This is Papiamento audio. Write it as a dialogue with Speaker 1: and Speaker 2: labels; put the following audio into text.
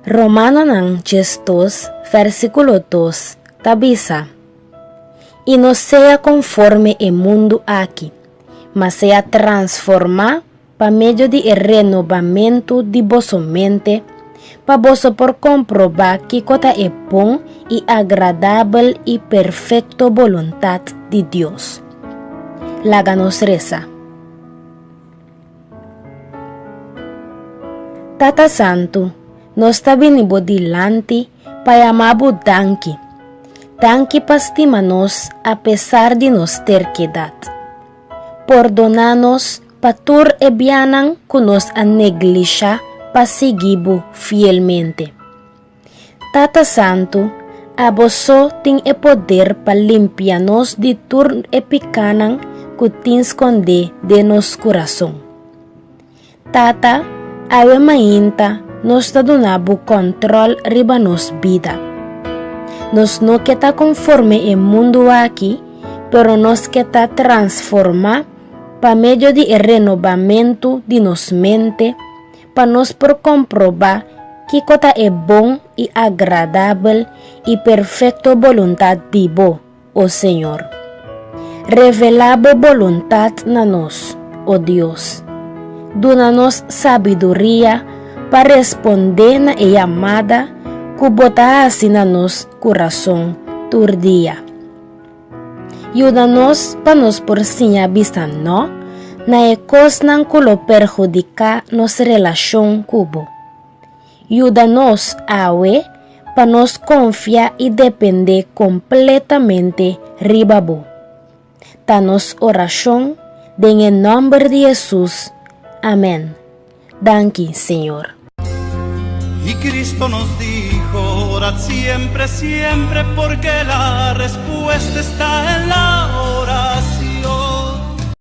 Speaker 1: Romanonan 12, versíkulo 2 ta bisa, I no sea konforme e mundu aki, ma sea transformá pa medio di e renobamentu di boso mente, pa boso por komprobá kiko ta e bon i agradabel i perfekto boluntat di Dios. Laga nos resa. Tata Santu, nos ta bini bo dilanti pa yama bo danki. Danki pa stima nos apesar di nos terkedat. Pordoná nos pa tur e bianan ku nos a neglishá pa sigui bo fielmente. Tata Santu, abo so tin e poder pa limpia nos di tur e pikánan ku tin skondé den nos kurason. Tata, awe mainta nos ta duna bo kòntròl riba nos bida. Nos no ke ta konforme e mundu aki, pero nos ke ta transformá pa medio di e renobamentu di nos mente, pa nos por komprobá kiko ta e bon i agradabel i perfekto boluntat di bo, o Señor. Revelá bo boluntat na nos, o Dios. Duna nos sabiduria pa respondé na e yamada ku bo ta hasi na nos kurason tur dia. Yuda nos pa nos por siña bisa nò na e kosnan ku lo perhudiká nos relashon ku bo. Yuda nos awe pa nos konfia i dependé kompletamente riba bo. Ta nos orashon den e nòmber di Hesus. Amèn. Danki, Señor.
Speaker 2: Y Cristo nos dijo, orad siempre, siempre, porque la respuesta está en la oración.